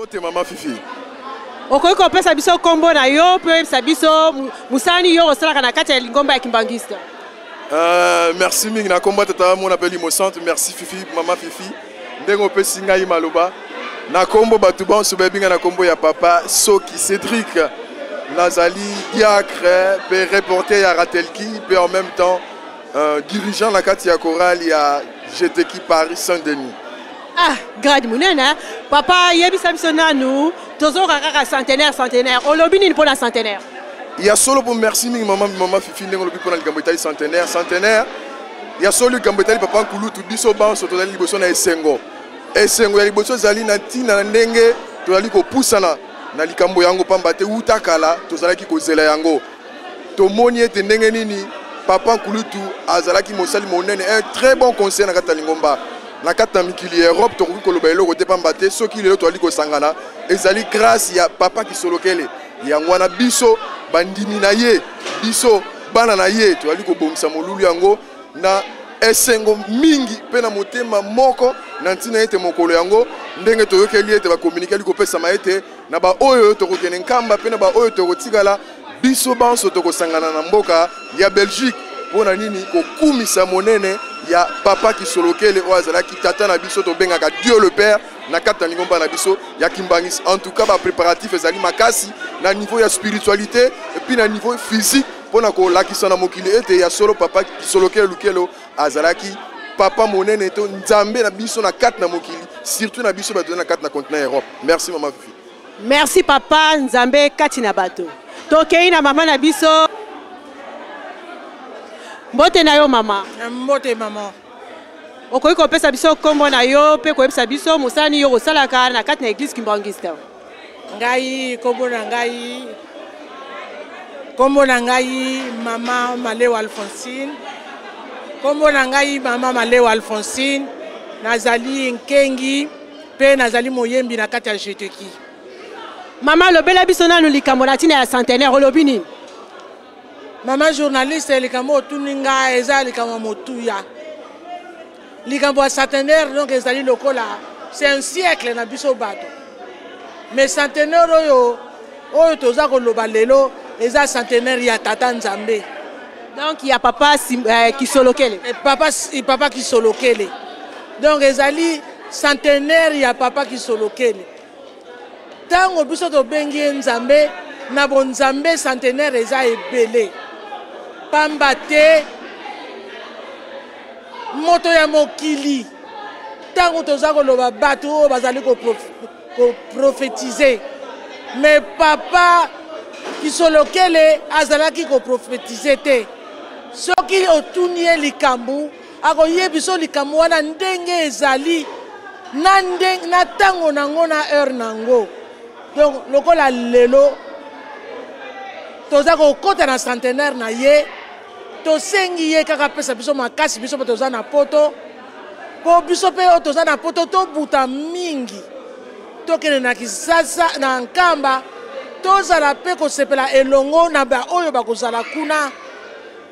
Mbote mama Fifi. Okoki kopesa biso nkombo na yo mpe oyebisa biso mosala nini yo osalaka na kati ya lingomba ya Kimbanguiste? Merci mingi na nkombo ya tata mona mpe limo centre. Merci Fifi, mama Fifi, ndenge opesi ngai maloba na nkombo bato banso bayebi ngai na nkombo ya papa Soki Cédric. Nazali diacre mpe reporter ya Ratelki mpe en même temps dirigeant na kati ya chorale ya GTK Paris Saint-Denis. Ah, grade monene hein? Papa, yebisa biso nanu, tozoka kaka centenaire centenaire. Olobi nini mpona centenaire? Ya solo po merci mingi mama, mama Fifi ndenge olobi mpona likambo etali centenaire. Centenaire ya solo likambo etali papa Nkulutu, biso banso tozali liboso na esengo. Esengo ya liboso ezali na ntina na ndenge tozali kopusana na likambo yango, pamba te wuta kala tozalaki kozela yango. Tomoni ete ndenge nini papa Nkulutu azalaki mosali monene, un très bon conseiller na kati ya lingomba. Na kati na mikili ya Europe tokoki koloba eloko te, pamba te soki lelo tozali kosangana ezali grâce ya papa Kisolokele. Yango wana biso bandimi na ye, biso bana na ye, tozali kobongisa molulu yango na esengo mingi mpe na motema moko, na ntina ete mokolo yango ndenge toyokeli ete bakomunikeli kopesama ete na baoyo tokokende Nkamba mpe na baoyo tokotikala, biso banso tokosangana na mboka ya Belgique mpo na nini kokumisa monene ya papa Kisolokele oyo azalaki tata na biso, tobengaka Dieu le Père na kati na lingomba na biso ya Kimbanguiste. En tout cas ba préparatifs ezali makasi na niveau ya spiritualité et puis na niveau physique mpo na kolakisa na mokili ete ya solo papa Kisolokele Lukelo azalaki papa monene to nzambe na biso na kati na mokili, surtout na biso bato na kati na continent Europe. Merci mama Fifi. Merci papa, nzambe kati na bato. Tokei na mama na biso. Mbote na yo mama. Mbote mama. Okoki kopesa biso nkombo na yo mpe koyebisa biso mosala nini yo kosalaka na kati na église Kimbanguiste? Ngai nkombo na ngai, nkombo na ngai mama Malewa Alphonsine. Nkombo na ngai mama Malewa Alphonsine, nazali nkengi mpe nazali moyembi na kati ya Jeteki. Mama, lobela biso nanu likambo na ntina ya centenaire, olobi nini? Mama journaliste, likambo otuni ngai eza likambo ya motuya. Likambo ya centenaire donc ezali lokola c'est un siècle na biso bato. Mais centenaire oyo oyo toza koloba lelo eza centenaire ya tata Nzambe. Donc ya papa Kisolokele. Papa, papa Kisolokele. Donc ezali centenaire ya papa Kisolokele. Tango biso tobengi ye Nzambe, na bonzambe centenaire eza ebele. Pamba te moto ya mokili tango toza koloba bato oyo bazali koprophétiser, mais papa Kisolokele azalaki koprophétiser te. Soki otuni ye likambo, akoyebi biso likambo wana ndenge ezali na ndenge, na tango nango na heure nango. Donc lokola lelo toza kokota na centenaire na ye, tosengi ye kaka apesa biso makasi, biso mpe toza na poto, po biso mpe oyo toza na poto tobuta mingi, tokende na Kisasa na Nkamba, tozala mpe kosepela elongo na baoyo bakozala kuna.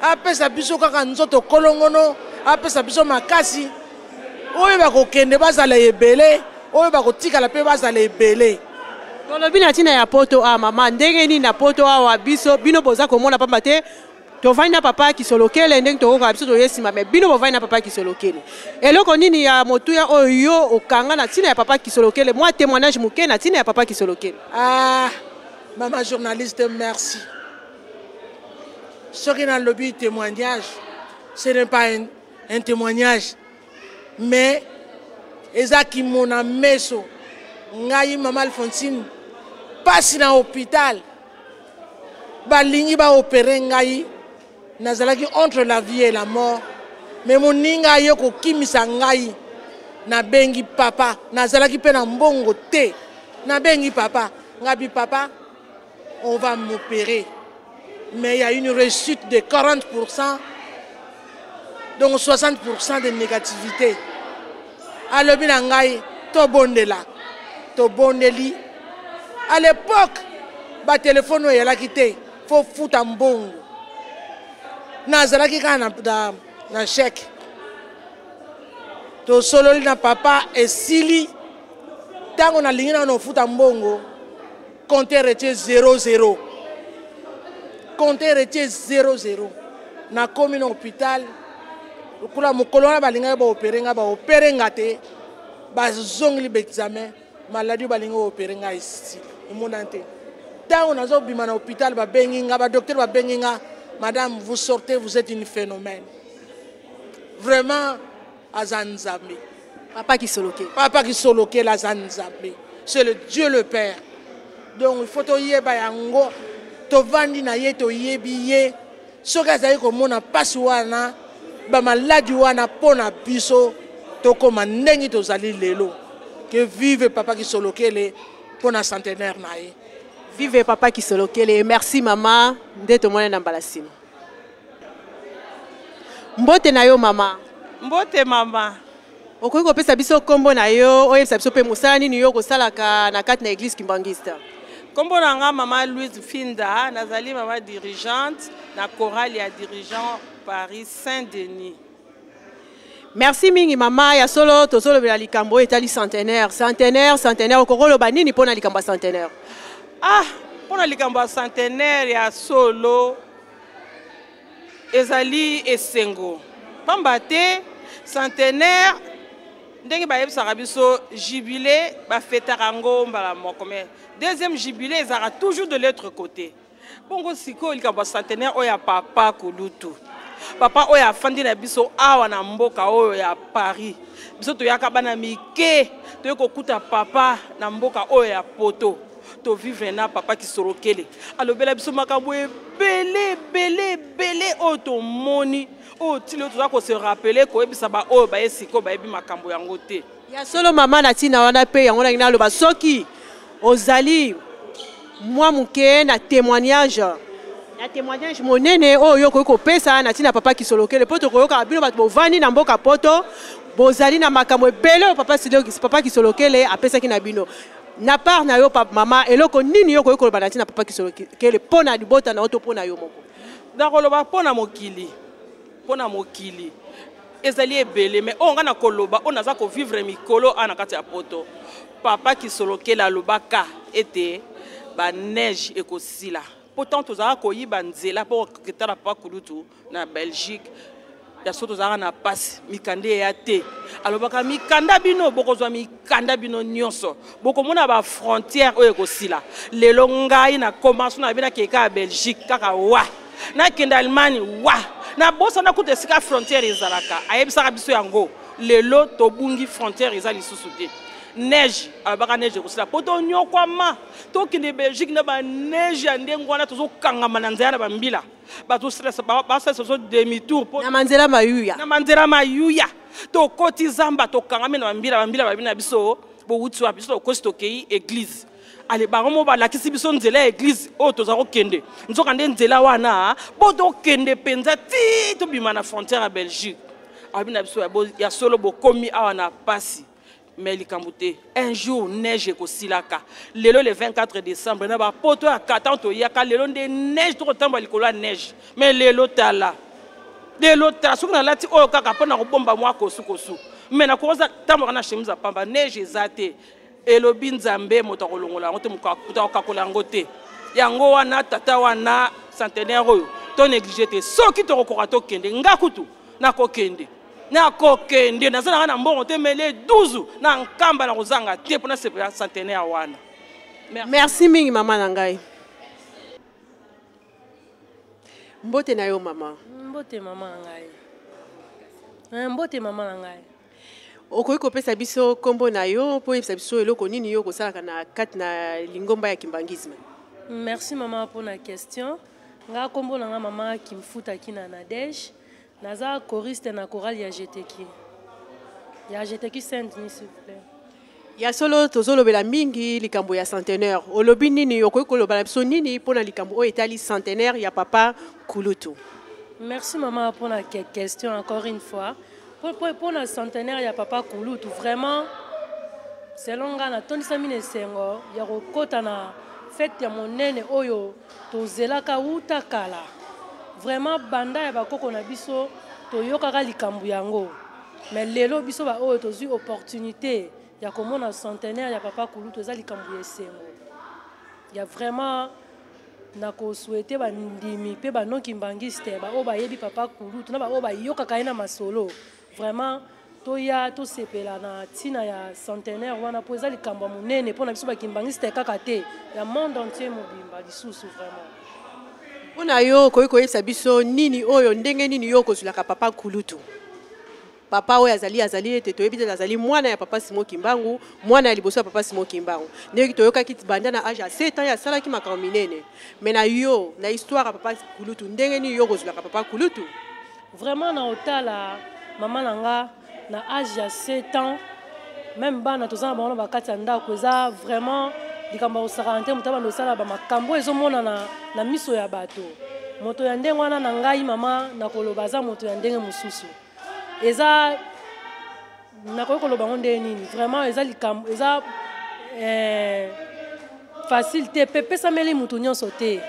Apesa biso kaka nzoto kolongono, apesa biso makasi, oyo bakokende bazala ebele, oyo bakotikala mpe bazala ebele. Tolobi na ntina ya poto awa, mama, ndenge nini na poto awa biso bino boza komona, pamba te tovandi na papa Kisolokele ndenge tokoka biso toye nsima, me bino bovandi na papa Kisolokele. Eloko nini ya motuya oyo yo okanga na ntina ya papa Kisolokele? Mwa témoignage moke na ntina ya papa Kisolokele. Ah, mama journaliste, merci. Soki nalobi témoignage, ce n'est pas un témoignage, mais eza kimona meso. Ngai mama Alphonsine, pasi na hôpital, balingi ba opérer ngai, nazalaki entre la vie et la mort, mais moninga aye kokimisa ngai, nabengi papa, nazalaki pe na mbongo te, nabengi papa, ngabi papa, on va m'opérer, mais il y a une réussite de 40%, donc 60% de négativité. Alobi na ngai, tobondela, tobondeli. À l'époque, ba téléphone oyo eyalaki te, faut futa mbongo. Nazalaki kaka na chèque. Tosololi na papa esili. Ntango nalingi nano ofuta mbongo, compteur etie 00, compteur etie 00. Nakomi na hôpital lokola mokolo wana balingaki baopere nga, baopere nga te, bazongeli baexamen, maladie balingi baopere nga esili emonani te. Ntango nazobima na hôpital, babengi nga, badocteur babengi nga, madame, vous sortez, vous êtes une phénomène. Vraiment aza Nzambe. Papa Kisolokele. Papa Kisolokele aza Nzambe, c'est le Dieu le Père. Donc il faut toyeba yango, tovandi na ye, toyebi ye. Soki azali komona mpasi wana, bamaladi wana mpo na biso tokóma ndenge tozali lelo. Que vive Papa Kisolokele mpo na centenaire na ye. Vive Papa Kisolokele. Merci mama, nde tomoni na mbala nsima. Mbote na yo mama. Mbote mama. Okoki kopesa biso nkombo na yo, oyebisa biso mpe mosala nini yo kosalaka na kati na église kimbanguiste? Nkombo na nga mama Louise Finda, nazali mama dirigeante na chorale ya dirigeant Paris Saint-Denis. Merci mingi mama. Ya solo tozolobela likambo oyo etali centenaire. Centenaire, centenaire, okoki koloba nini mpona likambo ya centenaire? Ah, mpona likambo ya centenaire ya solo ezali esengo, pamba te centenaire ndenge bayebisaka biso jubilé bafetaka yango mbala moko, mais deuxième jubilé ezalaka toujours de l'autre côté. Bongo sikoyo likambo ya centenaire oyo ya papa kulutu, papa oyo afandi na biso awa na mboka oyo ya Paris, biso toyaka bana mike, toye kokuta papa na mboka oyo ya poto, tovivre na papa Kisolokele, alobela biso makambo ebele ebele ebele oyo tomoni, oyo tili oyo toza kose rappeler, koyebisa baoyo baye sikoyo bayebi makambo yango te. Ya solo mama, na ntina wana mpe yango nangi naloba, soki ozali mwa moke na témoignage, na témoignage monene oyo yo okoki kopesa na ntina papa Kisolokele, mpo tokoyokaka bino bato bovandi na mboka poto, bozali na makambo ebele oyo papa Kisolokele apesaki na bino. Na part na yo mama, eloko nini yo okoki koloba na ntina papa Kisolokele mpo na libota na yo to mpo na yo moko? Nakoloba mpo na mokili, mpo na mokili ezali ebele, mais oyo ngai nakoloba, oyo naza kovivre mikolo awa na kati ya poto, papa Kisolokele alobaka ete baneige ekosila. Pourtant tozalaka koyiba nzela mpo koketala papa kulutu na Belgique. Ya so tozalaka na pasi, mikanda eya te. Alobaka mikanda bino bokozwa mikanda bino nyonso, bokomona bafrontière oyo ekosila. Lelo ngai na commence na bino, nakeka ya Belgique kaka wa nakende Allemagne wa nabosana kuta esika frontière ezalaka. Ayebisaka biso yango, lelo tobungi frontière eza lisusu te. Neige, alobaka neige ekosila po tonyokwama, tokende Belgique na baneige ya ndenge wana, tozokangama na nzela na bambila, bazosalisa biso demi tour. Na manzela mayuya. Na manzela mayuya, tokoti zamba, tokangami na bambila, bambila babi na biso bowuti wapi? Biso tokosi tokei église. Ale bango mo balakisi biso nzela ya église oyo toza kokende, nzoka nde nzela wana po tokende mpenza ti tobima na frontière ya Belgique. Abi na biso ya solo bokomi awa na pasi, mais likambo te, un jour neige ekosilaka. Lelo le 24 décembre na bapoto ya katan toyaka, lelo nde neige, tokotambola likolo ya neige. Mais lelo tala, lelo tala, soki nalati oyo kaka mpo na kobomba mwa kosukosu, mais nakoza tamboka na chemise ya pamba, neige eza te. Elobi Nzambe, moto akolongola yango te, moto akokakola yango te. Yango wana tata wana centenaire oyo to néglige te. Soki tokokoka tokende, nga kutu nakokende, nakokende, naza nanga na mbongo te, mais le 12 na Nkamba na kozanga te mpona sepela centenaire wana. Merci mingi mama na ngai. Mbote na yo mama. Mbote mama na ngai. Mbote mama na ngai. Okoki kopesa biso nkombo na yo mpo oyebisa biso eloko nini yo kosalaka na kati na lingomba ya kimbanguisme? Merci mama mpona question. Nga nkombo na nga mama Kimfuta Kina Nadege, naza choriste na chorale ya GTQ, ya GTQ Saint Denis, s'il vous plaît. Ya solo tozolobela mingi likambo ya centenaire. Olobi nini, okoki koloba na biso nini mpona likambo oyo etali centenaire ya papa kulutu? Merci mama mpona question encore une fois. Mpona centenaire ya papa kulutu, vraiment selon nga natondisami na esengo ya kokɔta na fête ya monene oyo tozelaka wuta kala. Vraiment banda ya bakoko na biso toyokaka likambo yango, mais lelo biso baoyo tozwi opportunité. ya komona centenaire ya papa kulutu eza likambo ya esengo ya vraiment nakosouhaite bandimi mpe banoki mbangiste baoyo bayebi papa kulutu na baoyo bayokaka ye na masolo vraiment toya tosepela na ntina ya centenaire wana mpo eza likambo ya monene mpo na biso bakimbangiste kaka te ya monde entier mobimba lisusu vraiment. Mpo na yo okoki koyebisa biso nini oyo ndenge nini yo okozwilaka papa kulutu? Papa oyo azali azali ete toyebi te azali mwana ya papa Simon Kimbangu, mwana ya liboso ya papa Simon Kimbangu. Ndenge toyokaki banda na age ya 7 ans asalaki makambo minene. Mais na yo, na histoire ya papa kulutu, ndenge nini yo okozwilaka papa kulutu? Vraiment na otala mama na nga na age ya 7 ans, même bana toza na bango na bakati ya ndako, eza vraiment likambo ya kosakana te. Moto abanda kosala bamakambo oyo ezomonana na miso ya bato, moto ya ndenge wana na ngai mama nakoloba aza moto ya ndenge mosusu. Eza nakoki koloba yango ndenge nini, vraiment eza likambo eza facile te mpe pesameli moto nyonso te.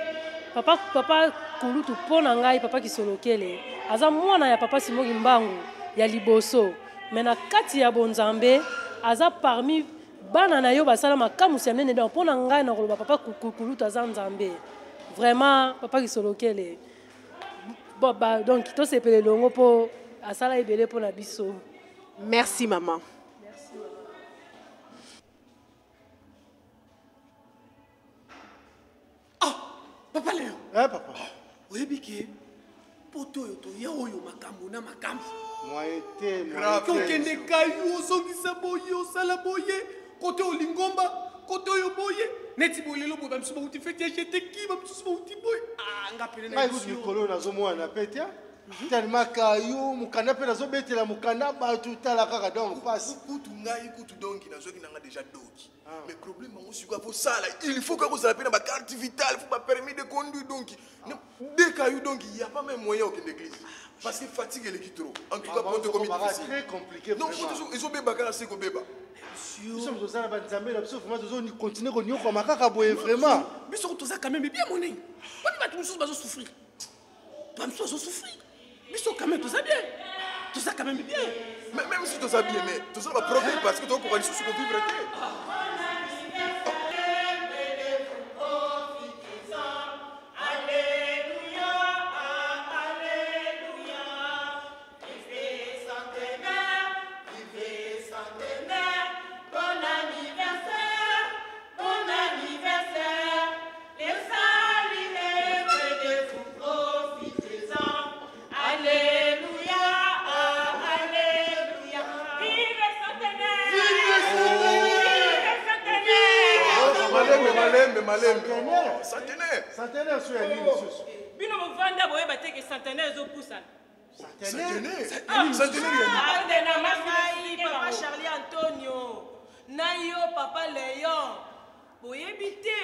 Papa, papa kulutu mpo na ngai papa Kisolokele aza mwana ya papa Simon Kimbangu ya liboso, me na kati ya bonzambe aza parmi bana na yo basala makamwisi ya minene. Donc mpo na ngai nakoloba papa kulutu aza nzambe vraiment. Papa Kisolokele bon, ba, donc tosepela elongo mpo asala ebele mpo na biso. Merci maman. Merci. Ah, papa Léon. Eh papa. Oyebi ke poto oyo toya oyo makambo na makambo. Moyen te, moyen te. Okende kayu ozongisa boye osala boye kote olingomba kote oyo boye neti boye lelo boye bamisusu bauti feti ya jeteki bamisusu bauti boye. Ah, nga pene na Ngai kutu mikolo nazomona pe te. Tellement kayu mokanda mpe nazobetela mokanda bato tala kaka donc pasi. Kutu ngai kutu donc nazwaki nanga déjà doki. Mais problème yango sikoyo akosala il faut kaka kozala mpe na bacarte vitale, faut bapermis de conduire, donc de kayu, donc il y a pas même moyen okende église parce que fatigue eleki trop. En tout cas poto ekomi difficile, très compliqué. Non, poto ezobeba kaka se kobeba. Biso toza na banzambe na biso vraiment, tozocontinue konyokwama kaka boye vraiment. Biso toza quand même bien monene, boni bato mosusu bazosouffrir, bato mosusu bazosouffrir, biso quand même toza bien, toza quand même bien. Mais même si toza bien, mais toza na baproblème parce que tokokoka lisusu kovivre te. Malembe, malembe. Centenaire. Centenaire so ya nini lisusu? Bino bovanda boyeba te ke centenaire ezopusana. Centenaire. Centenaire ya ngai papa Charlie Antonio na yo papa Léon boyebi te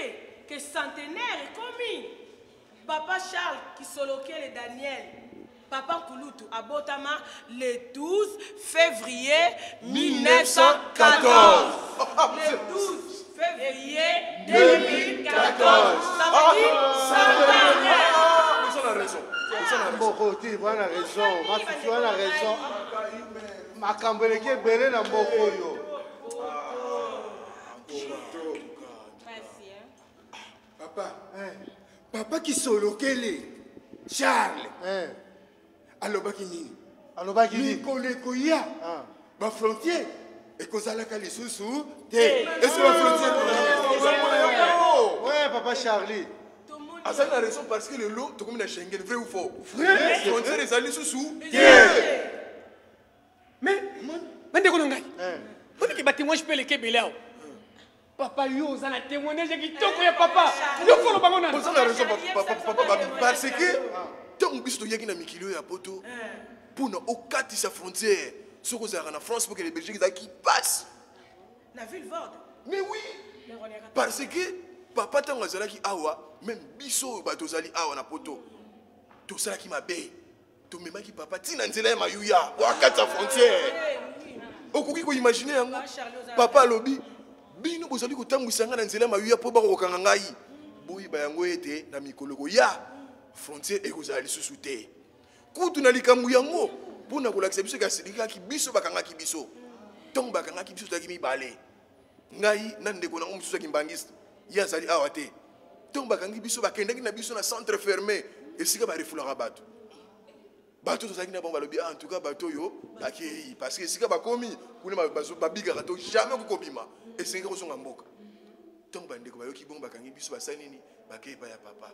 ke centenaire ekomi. Papa Charles Kisolokele Daniel, papa Kulutu abotama le 12 février 1914. Le 12 février 2014. Ça veut dire centenaire. Oza na raison. Oza na raison. Mboko te, wana raison, mafifi wana raison. Makambo eleki ebele na mboka oyo. Papa, papa Kisolokele Charles alobaki nini? Alobaki nini? Mikolo ekoya bafrontière ekozalaka lisusu te. Est-ce que bafrontière Ouais, papa Charlie. Azali na raison parce que lelo tokomi na Schengen, vrai ou faux? Vrai. Frontière ezali lisusu te. Mais bandeko na ngai, boniki batémoignage mpe eleki ebele awa. Papa, yo oza na témoignage ya kitoko ya papa, yo kolo bango nani? Oza na raison papa, papa babi, parce que ntango biso toyaki na mikili oyo ya poto mpona okatisa frontière, soki ozalaka na France mpo kende Belgique ezalaki passe na ville vorde. Mais oui, parce que papa ntango azalaki awa, même biso oyo bato ozali awa na poto tosalaki mabe, tomemaki papa ntina nzela ya mayuya po akatisa frontière. Okoki koimagine yango? Papa alobi bino bozali kotambwisa ngai na nzela ya mayuya mpo bakokokanga ngai. Boyeba yango ete na mikolo koya frontière ekozala lisusu te. Kutu na likambo yango mpona kolakisa biso ke asilikaki biso, bakangaki biso. Ntango bakangaki biso, tozalaki mibale, ngai na ndeko nango mosusu ya kimbangiste, ye azali awa te. Ntango bakangi biso, bakendaki na biso na centre fermé, esika barefulaka bato. Bato tozalaki na bango balobi: "Ah, en tout cas bato oyo bakei, parce que esika bakomi kuna babikaka to jamais kokobima, esengeli kozonga mboka." Ntango bandeko bayoki bongo, bakangi biso, basali nini? Bakei epai ya papa.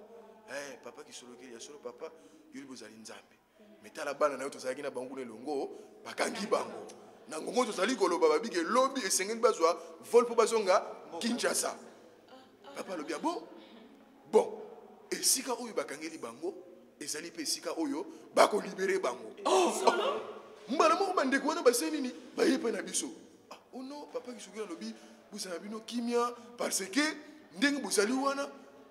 Eh, papa Kisolokeli, ya solo papa, yoli bozali Nzambe, me tala bana na yo tozalaki na bango kuna elongo, bakangi bango na ngongo tozali koloba, babiki elobi esengeli bazwa vol mpo bazonga Kinshasa. Papa alobi: "Ah bon, bon, esika oyo bakangeli bango ezali mpe esika oyo bakolibérer bango." Oh! Mbala moko bandeko wana basali nini? Baye mpe na biso. "Ah, oh non, papa Kisoki alobi bozala bino kimia, parce que ndenge bozali wana,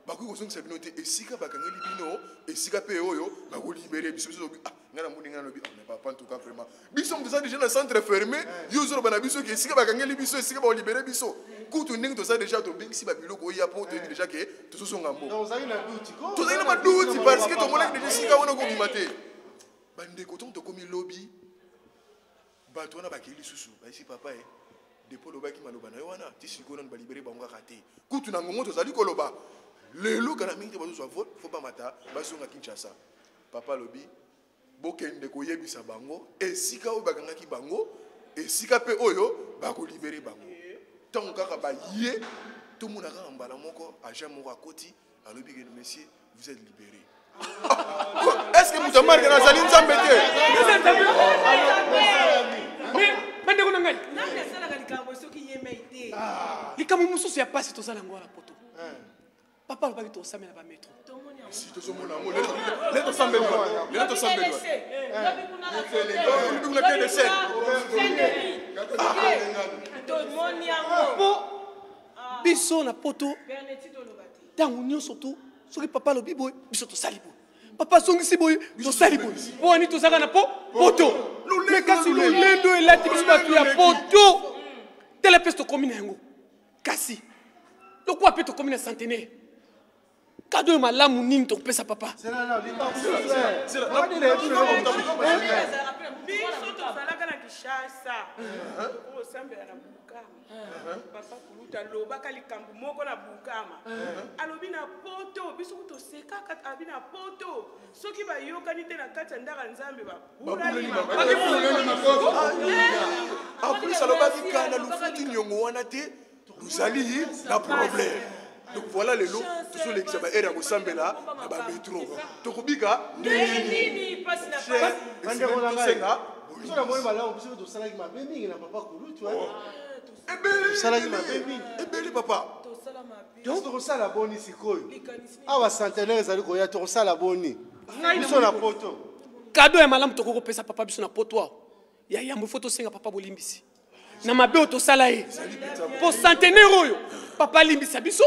bakoki kozongisa bino te. Esika bakangeli bino, esika mpe oyo bakolibérer biso." Biso ah, ngai namoni, ngai nalobi: "Ah, mais papa, en tout cas vraiment, biso moto toza déjà na centre fermé, yo ozoloba na biso ke esika bakangeli biso, esika bakolibérer biso. Kutu ndenge toza déjà, tobengisi babiloko oya mpo toyebi déjà ke tozozonga mboka." Ozalaki na duti ko? Tozali na baduti, parce que tomonaki déjà esika wana kobima te. Bandeko, ntango tokomi lobi, bato wana bakei lisusu, bayesi papa e depuis olobaki maloba na yo wana ti sikoyo, nanu balibérer bango kaka te. Kutu na ngongo tozali koloba lelo, kala mingi te bazozwa vol, fo bamata bazonga Kinshasa. Papa alobi: "Bokende koyebisa bango esika oyo bakangaki bango, esika mpe oyo bakolibérer bango." Ntango kaka baye, tomona kaka mbala moko agent moko akoti, alobi ke: "Monsieur, vous êtes libéré." Est ce que moto amarke nazali Nzambe te? Mais bandeko na ngai, Nani asalaka likambo soki yemei te? Likambo mosusu ya pasi, tozala yango wana poto. Papa alobaki tosamela bamétro. Si tozomona yango lelo, tosambeli, lelo tosambeli kuna KDC. Tomoni yango. Mpo biso na poto, Berneti, toloba te. Ntango nyonso tu, soki papa alobi boye, biso tosali boye. Papa azongisi boye, tosali boye. Mpo wani tozalaka na po poto, me kasi lolendo elati biso bato ya poto. Tala mpe tokomi na yango, kasi lokola mpe tokomi na centenaire, cadeau oyo malamu nini tokopesa papa? Biso tozalaka na Kinshasa, osambela na Bukama. Papa Kuluta alobaka likambo moko na Bukama, alobi na poto, biso ku tosekaka, alobi na poto soki bayokani te na kati ya ndako ya Nzambe, babulani. En plus alobaki kanda lufuti niongo wana te, tozali na problème. Donc voilà, lelo tozolekisa baheure ya kosambela na bamétro, tokobika ndenge nini? Bandeko na ngai, Tosenga. Biso namoni malamu, biso tosalaki mabe mingi na papa Kulutu, tosalaki mabe mingi. Ebele, papa. Donc tokosala boni sikoyo awa? Centenaire ezali koya, tokosala boni biso na poto? Cadeau ya malamu tokoki kopesa papa, biso na poto awa, ya yambo ifo tosenga papa bolimbisi na mabe oyo tosala ye, mpo centenaire oyo papa alimbisa biso,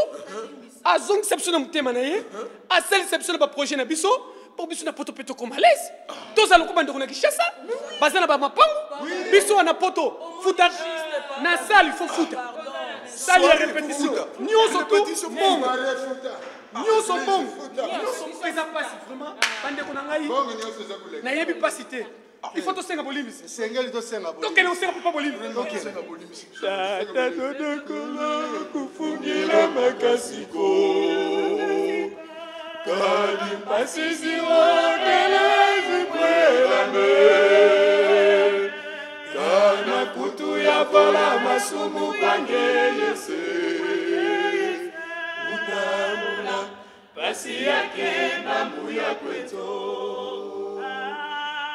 azongisa biso na motema na ye, asalisa biso na baprojet na biso, mpo biso na poto mpe tokoma lese, tozala lokola bandeko na Kinshasa baza na bamapangu. Biso wana poto, futa na salle, il faut futa salle ya répétition, nyonso tu mbongo, nyonso mbongo, nyonso eza mpasi. Vraiment, bandeko na ngai, nayebi mpasi te. Il faut tosenga bolimbisi. Esengeli tosenga. Tokende kosenga papa bolimbisi. Tata todokolo kufungila makasi ko kadi mpasi ziwokele zipwelame kana kutu ya vala masumu kwange yese utamula pasi yake mambu ya kwetu.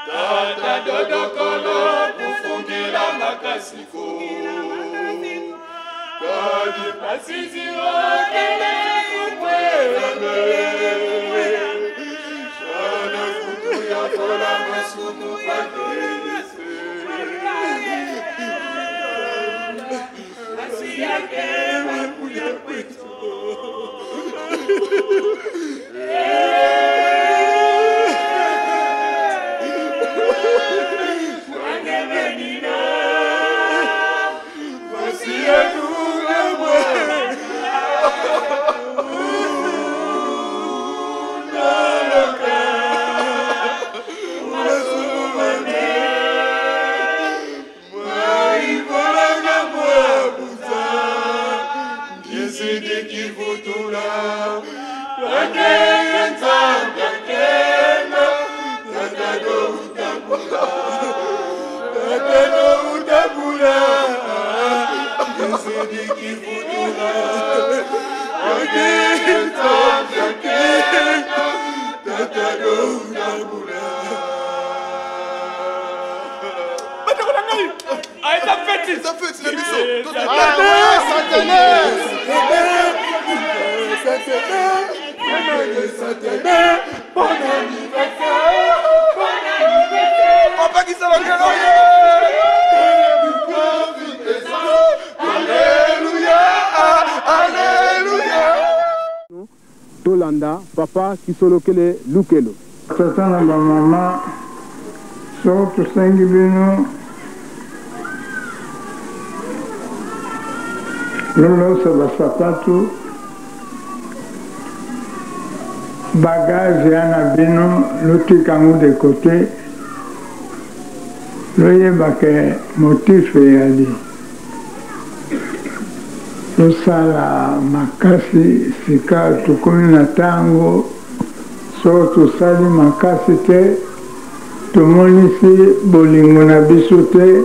Tata dodokolo kufungila makasi ko kadi pasi ziwokele kupwelame shana kutu ya kola masumu kwake yese pasi yake mambu ya kwetu. Pasi yetu emwe. Yesu dikivutula Tata Nzambi akenda Tata do utabula Tata do utabula Yesu dikivutula Tata Nzambi akenda Tata do utabula Bandeko na ngai, eza feti. Eza feti na biso. Ah ouais, centenaire. Papa Kisolokele Alléluia, Alléluia. Tolanda papa Kisolokele Lukelo. Tata na bamama, soko tosengi bino lolosa basapatu bagage ya na bino lotika yango de côté, loyeba ke motif eyali tosala makasi. Sika tokomi na ntango, soko tosali makasi te, tomonisi bolingo na biso te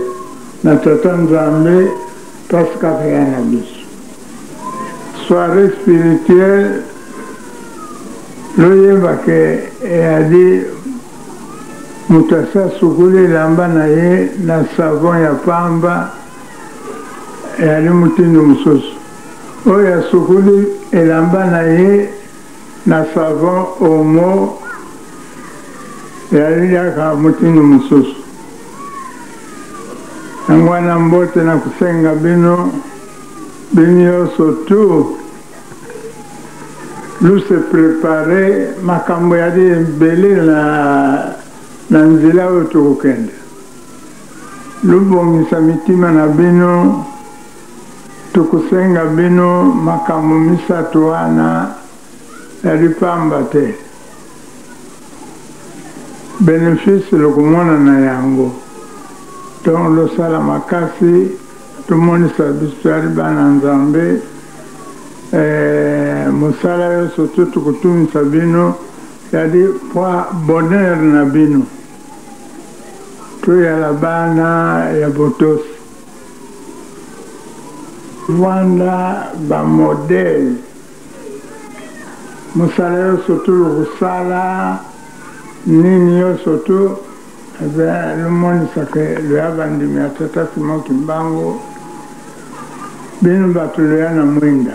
na Tata Nzambe, mpasi kaka ya na biso. Soirée spirituelle, loyeba ke eyali moto asi asukoli elamba na ye na savon ya pamba, eyali motindo mosusu. Oyo asukoli elamba na ye na savon Omo, eyali kaka motindo mosusu. Yango wana mbote na kosenga bino, bino nyonso tu luse prepare makambo yali ebele na, na nzela oyo tokokende. Lobongisa mitima na bino. Tokosenga bino makambo misato wana yali pamba te. Benefice lokomona na yango. Donc losala makasi tomonisa biso toyali bana Nzambe. Eh, mosala nyonso to tokotumisa bino yali po bonheur na bino. Toyala bana ya botosi. Vanda ba modèle mosala nyonso tu lokosala nini nyonso tu ebe lomonisaka loya bandimi ya Tata Simon Kimbangu. Bino bato loya na mwinda,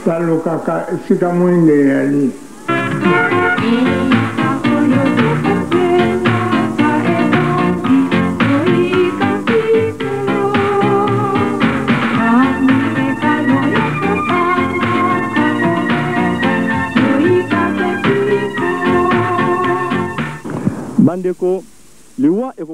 balukaka esika mwinda eyali. Bandeko, liwa eko